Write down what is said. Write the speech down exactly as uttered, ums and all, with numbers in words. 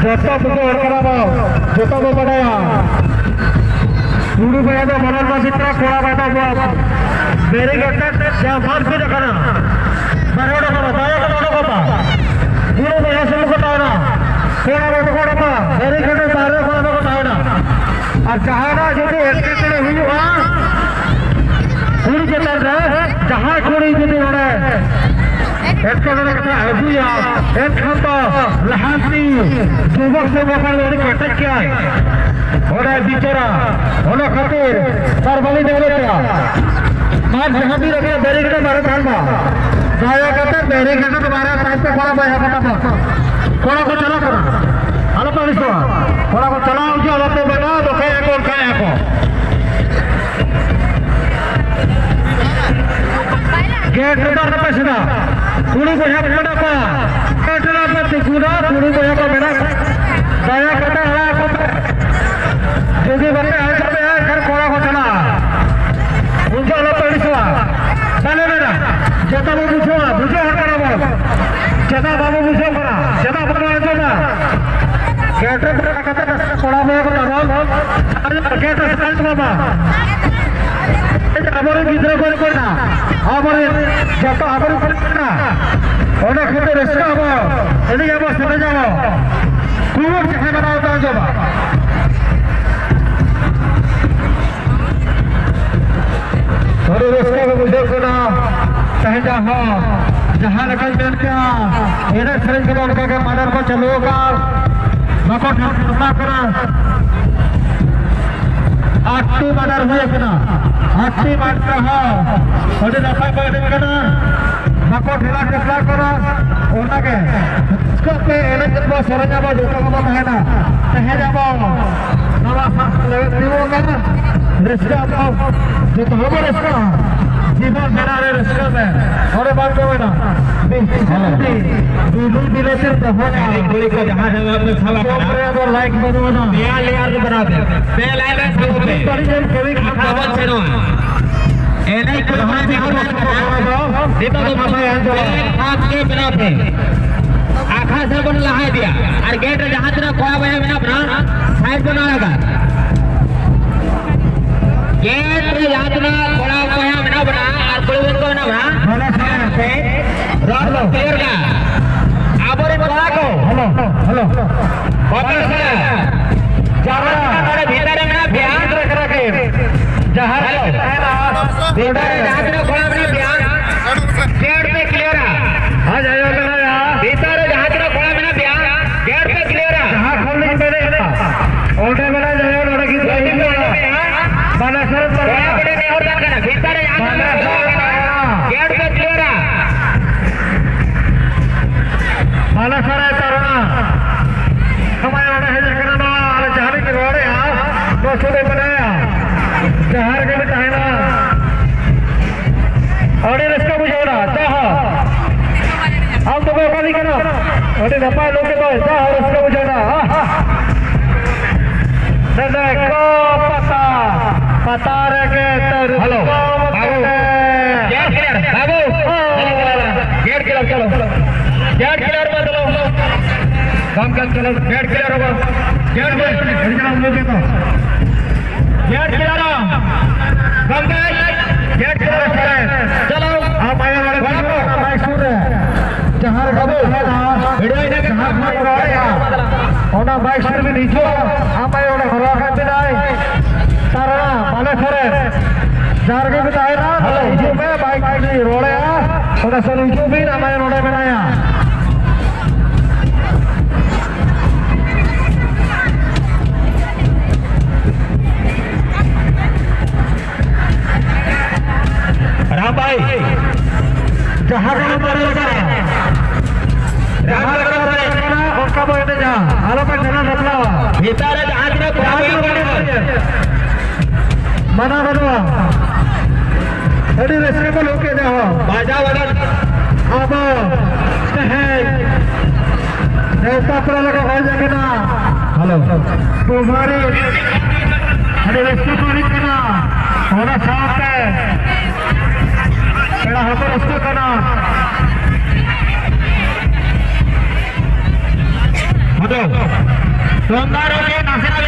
ᱡᱚᱛᱚ ᱵᱩᱡᱷᱟᱹᱣ ᱦᱚᱲ ᱠᱟᱱᱟ ᱵᱚ, ᱡᱚᱛᱚ ᱵᱚ ᱵᱟᱰᱟᱭᱟ᱾ ᱠᱩᱲᱤ ᱵᱚᱭᱦᱟ ᱫᱚ ᱢᱚᱨᱚᱞ ᱢᱟᱹᱡᱷᱤ ᱛᱚᱲᱟ, ᱠᱚᱲᱟ ᱵᱚᱭᱦᱟ ᱫᱚ ᱟᱵᱚᱣᱟᱜ ᱵᱮᱨᱮᱜᱮᱫ ᱛᱮ ᱡᱟᱦᱟᱸ ᱢᱟᱨᱯᱤᱴ ᱟᱠᱟᱱᱟ, ᱵᱟᱦᱨᱮ ᱚᱰᱚᱠᱚᱜ ᱢᱟ, ᱫᱟᱭᱟ ᱠᱟᱛᱮ ᱚᱰᱚᱠᱚᱜ ᱢᱟ᱾ ᱠᱩᱲᱤ ᱵᱚᱭᱦᱟ ᱥᱩᱢᱩᱝ ᱠᱚ ᱛᱟᱦᱮᱱᱟ, ᱠᱚᱲᱟ ᱵᱚᱭᱦᱟ ᱫᱚᱠᱚ ᱚᱰᱚᱠᱚᱜᱼᱟ, ᱵᱮᱨᱮᱜᱮᱫ ᱵᱟᱦᱨᱮ ᱠᱚᱲᱟ ᱫᱚᱠᱚ ᱛᱟᱦᱮᱱᱟ᱾ ᱟᱨ ᱡᱟᱦᱟᱱᱟᱜ ᱡᱩᱫᱤ ᱮᱴᱠᱮᱴᱚᱬᱮ ᱦᱩᱭᱩᱜᱼᱟ, ᱠᱩᱲᱤ ᱪᱮᱛᱟᱱ ᱨᱮ ᱡᱟᱦᱟᱸᱭ ᱠᱩᱲᱤ ᱡᱩᱫᱤ ᱚᱸᱰᱮ ᱮᱴᱠᱮᱴᱚᱬᱮ ᱠᱟᱛᱮ ᱟᱹᱜᱩᱭᱟ, ᱮᱱᱠᱷᱟᱱ ᱫᱚ ᱞᱟᱦᱟᱱᱛᱤ ᱡᱩᱵᱚᱠ ᱥᱮᱵᱚᱠ ᱟᱹᱰᱤ ᱠᱮᱴᱮᱡ ᱜᱮᱭᱟᱭ᱾ ᱚᱸᱰᱮ ᱵᱤᱪᱟᱹᱨᱟ, ᱚᱱᱟ ᱠᱷᱟᱹᱛᱤᱨ ᱛᱟᱨ ᱵᱟᱹᱞᱤ ᱰᱮᱣᱞᱚᱯ ᱠᱮᱭᱟ᱾ ᱟᱨ ᱡᱟᱦᱟᱸ ᱛᱤᱱ ᱨᱮᱜᱮ ᱵᱮᱨᱮᱜᱮᱫ ᱵᱟᱨᱮ ᱛᱟᱦᱮᱱ ᱢᱟ, ᱫᱟᱭᱟ ᱠᱟᱛᱮ ᱵᱮᱨᱮᱜᱮᱫ ᱵᱟᱨᱮ ᱛᱟᱦᱮᱱ ᱯᱮ, ᱠᱚᱲᱟ ᱵᱚᱭᱦᱟ ᱠᱚ ᱛᱟᱵᱚᱱ᱾ ᱠᱚᱲᱟ ᱠᱚ ᱪᱟᱞᱟᱜ ᱠᱟᱱᱟ, ᱟᱞᱚ ᱯᱮ ᱟᱹᱲᱤᱥᱚᱜᱼᱟ᱾ ᱠᱚᱲᱟ ᱠᱚ ᱪᱟᱞᱟᱣ ᱦᱚᱪᱚ, ᱟᱞᱚ ᱯᱮ ᱢᱮᱱᱟ ᱱᱚᱝᱠᱟᱭᱟ ᱠᱚ, ᱚᱱᱠᱟᱭᱟ ᱠᱚ᱾ ᱜᱮᱴ ᱨᱮᱫᱚ ᱟᱞᱚᱯᱮ ᱥᱮᱱᱟ᱾ ᱠᱩᱲᱤ ᱵᱚᱭᱦᱟ ᱠᱚ ᱢᱮᱱᱟᱜ ᱠᱚᱣᱟ᱾ ᱜᱮᱴ ᱨᱮ ᱟᱞᱚᱯᱮ ᱛᱤᱸᱜᱩᱱᱟ, ᱠᱩᱲᱤ ᱵᱚᱭᱦᱟ ᱠᱚ ᱢᱮᱱᱟᱜ ᱠᱚᱣᱟ᱾ ᱫᱟᱭᱟ ᱠᱟᱛᱮ ᱟᱲᱟᱜ ᱠᱚᱯᱮ᱾ ᱡᱩᱫᱤ ᱵᱟᱯᱮ ᱟᱲᱟᱜ ᱠᱚᱯᱮ, ᱮᱱᱠᱷᱟᱱ ᱠᱚᱲᱟ ᱠᱚ ᱪᱟᱞᱟᱜᱼᱟ᱾ ᱩᱱ ᱡᱚᱦᱚᱜ ᱟᱞᱚᱯᱮ ᱟᱹᱲᱤᱥᱚᱜᱼᱟ᱾ ᱵᱟᱞᱮ ᱢᱮᱱᱟ᱾ ᱡᱚᱛᱚ ᱵᱚ ᱵᱩᱡᱷᱟᱹᱣᱟ, ᱵᱩᱡᱷᱟᱹᱣ ᱦᱚᱲ ᱠᱟᱱᱟ ᱵᱚᱱ᱾ ᱪᱮᱫᱟᱜ ᱵᱟᱵᱚ ᱵᱩᱡᱷᱟᱹᱣ ᱠᱟᱱᱟ? ᱪᱮᱫᱟᱜ ᱵᱟᱵᱚ ᱟᱸᱡᱚᱢᱟ? ᱜᱮᱴ ᱨᱮ ᱫᱚᱦᱚ ᱠᱟᱛᱮ ᱠᱚᱲᱟ ᱵᱚᱭᱦᱟ ᱠᱚ ᱛᱟᱵᱚᱱ, ᱜᱮᱴ ᱨᱮ ᱥᱟᱭᱤᱰ ᱵᱟᱵᱟ᱾ ᱟᱵᱚᱨᱮᱱ ᱜᱤᱫᱽᱨᱟᱹ ᱠᱚ ᱠᱚ ᱢᱮᱱᱟ, ᱟᱵᱚᱨᱮᱱ ᱡᱚᱛᱚ ᱟᱵᱚᱨᱮᱱ ᱠᱚ ᱢᱮᱱᱟ᱾ ᱚᱱᱟ ᱠᱷᱟᱹᱛᱤᱨ ᱨᱟᱹᱥᱠᱟᱹ ᱟᱵᱚ, ᱮᱱᱮᱡ ᱟᱵᱚ, ᱥᱮᱨᱮᱧ ᱟᱵᱚ᱾ ᱠᱩᱲᱩᱵ ᱡᱟᱦᱟᱸᱭ ᱢᱮᱱᱟᱜ ᱛᱟᱭ ᱟᱸᱡᱚᱢᱟ᱾ ᱟᱹᱰᱤ ᱨᱟᱹᱥᱠᱟᱹ ᱜᱮ ᱵᱩᱡᱷᱟᱹᱜ ᱠᱟᱱᱟ᱾ ᱛᱮᱦᱮᱧᱟᱜ ᱦᱚᱸ ᱡᱟᱦᱟᱸ ᱞᱮᱠᱟᱧ ᱢᱮᱱ ᱠᱮᱜᱼᱟ, ᱮᱱᱮᱡ ᱥᱮᱨᱮᱧ ᱠᱚᱫᱚ ᱚᱱᱠᱟ ᱜᱮ ᱢᱟᱰᱟᱨ ᱠᱚ ᱪᱟᱹᱞᱩ ᱟᱠᱟᱫ, ᱵᱟᱠᱚ ᱴᱷᱟᱹᱣᱠᱟᱹ ᱠᱟᱱᱟ᱾ ᱟᱴᱴᱤ ᱢᱟᱰᱟᱨ ᱦᱩᱭ ᱟᱠᱟᱱᱟ᱾ ᱟᱴᱴᱤ ᱢᱟᱰᱟᱨ ᱦᱚᱸ ᱟᱹᱰᱤ ᱱᱟᱯᱟᱭ ᱠᱚ ᱮᱱᱮᱡ ᱠᱟᱱᱟ, ᱵᱟᱠᱚ ᱰᱷᱮᱞᱟ ᱰᱷᱮᱯᱞᱟ ᱠᱟᱱᱟ᱾ ᱚᱱᱟᱜᱮ ᱨᱟᱹᱥᱠᱟᱹ ᱛᱮ ᱮᱱᱮᱡ ᱟᱵᱚ, ᱥᱮᱨᱮᱧ ᱟᱵᱚ, ᱡᱚᱛᱚ ᱜᱮᱵᱚ ᱛᱟᱦᱮᱱᱟ᱾ ᱛᱮᱦᱮᱧ ᱟᱵᱚ ᱱᱚᱣᱟ ᱥᱟᱶᱛᱟ ᱞᱟᱹᱜᱤᱫ ᱛᱤᱸᱜᱩ ᱟᱠᱟᱱᱟ᱾ ᱨᱟᱹᱥᱠᱟᱹ ᱟᱵᱚ ᱡᱚᱛᱚ ᱦᱚᱲ ᱵᱚ ᱨᱟᱹᱥᱠᱟᱹᱜᱼᱟ᱾ ᱡᱤᱵᱚᱱ ᱵᱮᱲᱟ ᱨᱮ ᱨᱟᱹᱥᱠᱟᱹ ᱢᱮ᱾ ᱚᱸᱰᱮ ᱵᱟᱝ ᱠᱚ ᱢᱮᱱᱟ, ᱵᱤᱞᱤ ᱵᱤᱞᱤ ᱛᱮ ᱫᱚᱦᱚᱭᱟ᱾ ᱮᱱᱮᱡ ᱠᱩᱲᱤ ᱠᱚ ᱡᱟᱦᱟᱸ ᱡᱟᱭᱜᱟ ᱯᱮ ᱥᱟᱵ ᱟᱠᱟᱫᱟ, ᱡᱚᱢ ᱨᱮ ᱟᱫᱚ ᱞᱟᱭᱤᱠ ᱵᱟᱹᱱᱩᱜ ᱟᱱᱟ᱾ ᱯᱮᱭᱟ ᱞᱮᱭᱟᱨ ᱨᱮ ᱵᱮᱱᱟᱣ ᱯᱮ᱾ ᱯᱮ ᱞᱟᱭᱤᱱ ᱨᱮ ᱥᱟᱵ ᱯᱮ᱾ ᱵᱟᱹᱲᱤᱡ ᱮᱢ ᱠᱟᱹᱢᱤ ᱠᱷᱟᱱ ᱟᱠᱷᱲᱟ ᱵᱚᱱ ᱥᱮᱱᱚᱜᱼᱟ᱾ ᱮᱱᱮᱡ ᱠᱩᱲᱤ ᱠᱚ ᱡᱟᱦᱟᱸ ᱡᱟᱭᱜᱟ ᱯᱮ ᱥᱟᱵ ᱟᱠᱟᱫᱟ, ᱱᱤᱛᱚᱜ ᱫᱚ ᱯᱮ ᱵᱮᱱᱟᱣ ᱯᱮ᱾ ᱟᱠᱷᱲᱟ ᱥᱮᱫ ᱵᱚᱱ ᱞᱟᱦᱟ ᱤᱫᱤᱭᱟ᱾ ᱟᱨ ᱜᱮᱴ ᱨᱮ ᱡᱟᱦᱟᱸ ᱛᱤᱱᱟᱹᱜ ᱠᱚᱲᱟ ᱵᱚᱭᱦᱟ ᱢᱮᱱᱟᱜ ᱵᱚᱱᱟ, ᱥᱟᱭᱤᱰ ᱵᱚᱱ ᱟᱲᱟᱜᱟ᱾ ᱜᱮᱴ ᱨᱮ ᱡᱟᱦᱟᱸ ᱛᱤᱱᱟᱹᱜ ᱠᱚᱲᱟ ᱵᱚᱭᱦᱟ ᱢᱮᱱᱟᱜ ᱵᱚᱱᱟ ᱟᱨ ᱠᱩᱲᱤ ᱵᱚᱱ ᱠᱚ ᱢᱮᱱᱟᱜ ᱵᱚᱱᱟ, ᱨᱚᱲ ᱠᱚ ᱠᱞᱤᱭᱟᱨ ᱠᱟᱜᱼᱟ᱾ ᱟᱵᱚᱨᱮᱱ ᱠᱚᱲᱟ ᱠᱚ, ᱦᱮᱞᱳ, ᱦᱮᱞᱳ᱾ ᱵᱟᱯᱮ ᱥᱮᱱᱟ᱾ ᱡᱟᱦᱟᱸ ᱱᱚᱰᱮ ᱵᱷᱤᱛᱟᱹᱨ ᱨᱮ ᱢᱮᱱᱟᱜ ᱯᱮᱭᱟ, ᱡᱟᱦᱟᱸ ᱨᱮ ᱛᱟᱦᱮᱱᱟ, ᱵᱷᱤᱛᱟᱹᱨ ᱨᱮ ᱡᱟᱦᱟᱸ ᱛᱤᱱᱟᱹᱜ ᱠᱚᱲᱟ ᱢᱮᱱᱟᱜ ᱯᱮᱭᱟ, ᱜᱮᱴ ᱯᱮ ᱠᱞᱤᱭᱟᱨᱟ᱾ ᱦᱮᱸ, ᱡᱟᱭᱦᱳᱠ, ᱢᱮᱱᱟᱭᱟ᱾ ᱵᱷᱤᱛᱟᱹᱨ ᱨᱮ ᱡᱟᱦᱟᱸ ᱛᱤᱱᱟᱹᱜ ᱠᱚᱲᱟ ᱢᱮᱱᱟᱜ ᱯᱮᱭᱟ, ᱜᱮᱴ ᱯᱮ ᱠᱞᱤᱭᱟᱨᱟ᱾ ᱡᱟᱦᱟᱸ ᱠᱷᱚᱱ ᱞᱤᱧ ᱢᱮᱱᱮᱫᱼᱟ, ᱚᱸᱰᱮ ᱢᱮᱱᱟᱭᱟ, ᱡᱟᱭᱦᱳᱠ, ᱱᱚᱰᱮ ᱜᱤᱫᱽᱨᱟᱹ ᱦᱤᱡᱩᱜᱼᱟ᱾ ᱵᱟᱞᱮ ᱥᱮᱱ ᱠᱚᱲᱟ ᱠᱚᱲᱟ ᱱᱮᱦᱚᱨ ᱠᱟᱱ ᱠᱟᱱᱟ, ᱵᱷᱤᱛᱟᱹᱨ ᱨᱮ ᱡᱟᱦᱟᱸ ᱛᱤᱱᱟᱹᱜ ᱠᱚᱲᱟ ᱢᱮᱱᱟᱜ ᱯᱮᱭᱟ, ᱜᱮᱴ ᱯᱮ ᱠᱞᱤᱭᱟᱨᱟ᱾ ᱵᱟᱞᱮ ᱥᱮᱱ ᱛᱟᱨᱟ᱾ ᱱᱚᱜᱼᱚᱭ ᱚᱸᱰᱮ ᱦᱮᱡ ᱟᱠᱟᱱᱟ, ᱱᱚᱣᱟ ᱟᱞᱮ ᱡᱟᱦᱟᱸ ᱞᱤᱧ ᱨᱚᱲᱮᱜᱼᱟ, ᱱᱚᱣᱟ ᱥᱩᱨ ᱨᱮ ᱢᱮᱱᱟᱭᱟ᱾ ᱡᱟᱦᱟᱸ ᱨᱮᱜᱮ ᱵᱤᱱ ᱛᱟᱦᱮᱱᱟ, ᱟᱹᱰᱤ ᱨᱟᱹᱥᱠᱟᱹ ᱵᱩᱡᱷᱟᱹᱣ ᱮᱱᱟ᱾ ᱡᱟᱦᱟᱸ ᱟᱢ ᱛᱚᱵᱮ ᱚᱠᱟ ᱨᱤᱱᱤᱡ ᱠᱟᱱᱟᱢ? ᱟᱹᱰᱤ ᱱᱟᱯᱟᱭ ᱞᱳᱠᱮ ᱫᱚ, ᱡᱟᱦᱟᱸ ᱨᱟᱹᱥᱠᱟᱹ ᱵᱩᱡᱷᱟᱹᱣ ᱮᱱᱟ᱾ ᱱᱚᱰᱮ ᱠᱚ ᱯᱟᱛᱟ, ᱯᱟᱛᱟ ᱨᱮᱜᱮ ᱛᱟᱹᱨᱩᱵ ᱦᱮᱞᱳ, ᱠᱚ ᱵᱟᱹᱵᱩ᱾ ᱵᱟᱯᱮ᱾ ᱜᱮᱴ ᱠᱞᱤᱭᱟᱨ, ᱵᱟᱹᱵᱩ᱾ ᱦᱮᱞᱳ, ᱜᱮᱴ ᱠᱞᱤᱭᱟᱨ, ᱪᱚᱞᱚ᱾ ᱜᱮᱴ ᱠᱞᱤᱭᱟᱨ ᱢᱟ ᱪᱚᱞᱚ᱾ ᱜᱟᱢᱠᱟ ᱪᱚᱞᱚ, ᱜᱮᱴ ᱠᱞᱤᱭᱟᱨ ᱦᱚᱵᱚ᱾ ᱜᱮᱴ ᱵᱚᱭ, ᱜᱮᱴ ᱠᱞᱤᱭᱟᱨ ᱦᱚᱵᱚ᱾ ᱜᱮᱴ ᱠᱞᱤᱭᱟᱨ ᱦᱚᱵᱚ᱾ ᱜᱟᱢᱠᱟ, ᱜᱮᱴ ᱠᱞᱤᱭᱟᱨ ᱦᱚᱵᱚ᱾ ᱪᱚᱞᱚ᱾ ᱟᱢ ᱟᱭᱳ ᱦᱚᱲ ᱵᱟᱹᱵᱩ᱾ ᱵᱟᱭ ᱥᱩᱨ ᱨᱮ᱾ ᱡᱟᱦᱟᱸ ᱨᱮ ᱵᱟᱹᱵᱩ᱾ ᱵᱷᱤᱲ ᱦᱩᱭ ᱮᱱᱟ᱾ ᱡᱟᱦᱟᱸ ᱠᱷᱚᱱ ᱨᱚᱲᱮᱜᱼᱟ, ᱚᱱᱟ ᱵᱟᱭᱤᱠ ᱥᱩᱨ ᱵᱤᱱ ᱦᱤᱡᱩᱜᱼᱟ᱾ ᱟᱢ ᱟᱭᱳ ᱚᱸᱰᱮ ᱦᱚᱨᱦᱚ ᱟᱠᱟᱫ ᱵᱤᱱᱟᱭ᱾ ᱛᱟᱨᱟᱱᱟ, ᱵᱟᱞᱮ ᱥᱚᱨᱮᱱ᱾ ᱡᱟᱦᱟᱸ ᱨᱮᱜᱮ ᱵᱤᱱ ᱛᱟᱦᱮᱱᱟ, ᱦᱤᱡᱩᱜ ᱢᱮ, ᱵᱟᱭᱤᱠ ᱨᱚᱲᱮᱜᱼᱟ᱾ ᱚᱸᱰᱮ ᱥᱮᱱ ᱦᱤᱡᱩᱜ ᱵᱤᱱ, ᱟᱢ ᱟᱭᱳ ᱱᱚᱰᱮ ᱢᱮᱱᱟᱭᱟ᱾ ᱨᱟᱢ ᱵᱷᱟᱭ, ᱡᱟᱦᱟᱸ ᱜᱮ ᱵᱚᱱ ᱨᱚᱲ ᱠᱟᱱᱟ, ᱡᱟᱦᱟᱸ ᱜᱮ ᱵᱚᱱ ᱨᱚᱲ ᱠᱟᱱᱟ, ᱚᱱᱠᱟ ᱵᱚᱱ ᱮᱱᱮᱡᱟ᱾ ᱟᱞᱚ ᱯᱮ ᱡᱟᱦᱟᱸ ᱵᱟᱯᱞᱟᱣᱟ᱾ ᱵᱷᱤᱛᱟᱨ ᱨᱮ ᱡᱟᱦᱟᱸ ᱛᱤᱱᱟᱹᱜ ᱠᱚᱲᱟ ᱡᱟᱦᱟᱸ ᱛᱤᱱᱟᱹᱜ ᱠᱚᱲᱟ ᱠᱚ ᱢᱟᱱᱟ ᱵᱟᱹᱱᱩᱜᱼᱟ᱾ ᱟᱹᱰᱤ ᱨᱟᱹᱥᱠᱟᱹ ᱠᱚ ᱞᱳᱠᱮᱫᱟ᱾ ᱵᱟᱡᱟᱣ ᱟᱠᱟᱱ᱾ ᱟᱵᱚ ᱛᱮᱦᱮᱧ ᱱᱮᱣᱛᱟ ᱯᱮᱲᱟ ᱞᱮᱠᱟ ᱦᱮᱡ ᱟᱠᱟᱱᱟ᱾ ᱦᱮᱞᱳ᱾ ᱵᱩᱵᱟᱨᱤ ᱟᱹᱰᱤ ᱨᱟᱹᱥᱠᱟᱹ ᱠᱚ ᱮᱱᱮᱡ ᱠᱟᱱᱟ᱾ ᱚᱱᱟ ᱥᱟᱶᱛᱮ ᱯᱮᱲᱟ ᱦᱚᱸᱠᱚ ᱨᱟᱹᱥᱠᱟᱹᱜ ᱠᱟᱱᱟ᱾ ᱟᱫᱚ ᱛᱩᱢᱫᱟᱜ ᱨᱩ ᱜᱮ ᱱᱟᱥᱮᱱᱟᱜ